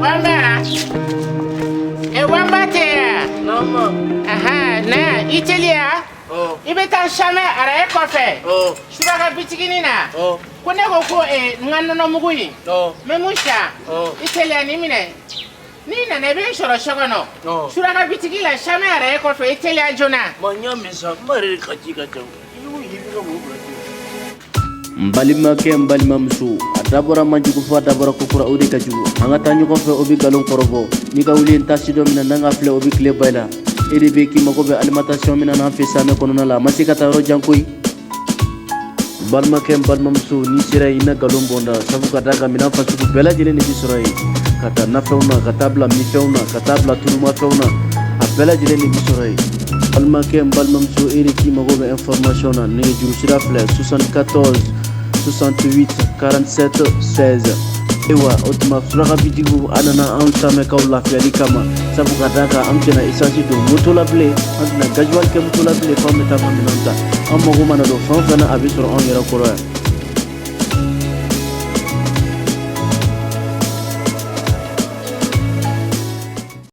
Wanba e Wanba tɛ yan. Naamu. Ahan, na yan, i teliya. Ɔ. I bɛ taa Samɛ araye kɔfɛ. Ɔ. Suraka bitiginin na. Ɔ. Ko ne ko ko n ka nɔnɔmugu in. Ɔ. N bɛ mun san. Ɔ. I teliya nin minɛ. N'i nana i bɛ n sɔrɔ so kɔnɔ. Ɔ. Suraka bitigi la Samɛ araye kɔfɛ, i teliya joona. Ma n y'a mɛn sa, kuma yɛrɛ de ka ci ka ca. I bɛ ko i bɛ ka mɔgɔ bila ten. N balimakɛ, n balimamuso, a dabɔra man jugu fo a dabɔra kokura, o de ka jugu. An ka taa ɲɔgɔn fɛ, o bɛ nkalon kɔrɔbɔ. N'i ka wuli n ta si dɔ min na, n'an ka filɛ, o bɛ tile ba i la. E de bɛ k'i mago bɛ alimentation min na n'an fɛ Samɛ kɔnɔna la, a ma se ka taa yɔrɔ jan koyi. Balimakɛ, n balimamuso, n'i sera yen, i na nkalon bɔn da, sabu ka d'a kan minɛn fasugu bɛɛ lajɛlen de bɛ sɔrɔ yen, ka taa nafɛnw na, ka taa bila minfɛnw na, ka taa bila tulumafɛnw na, a bɛɛ lajɛlen de bɛ sɔrɔ yen. Balimakɛ, n balimamuso, e de k'i mago bɛ information na, nɛgɛjuru sira filɛ: 74 68 47 16. Ayiwa, o tuma suraka bitigiw a nana anw Samɛkaw lafiyali kama, sabu ka d'a kan an tɛna essence don moto la bilen, an tɛna gasoil kɛ moto la bilen, f'an bɛ taa an ka minɛnw ta. An mago mana don fɛn o fɛn na, a bɛ sɔrɔ anw yɛrɛ kɔrɔ yan.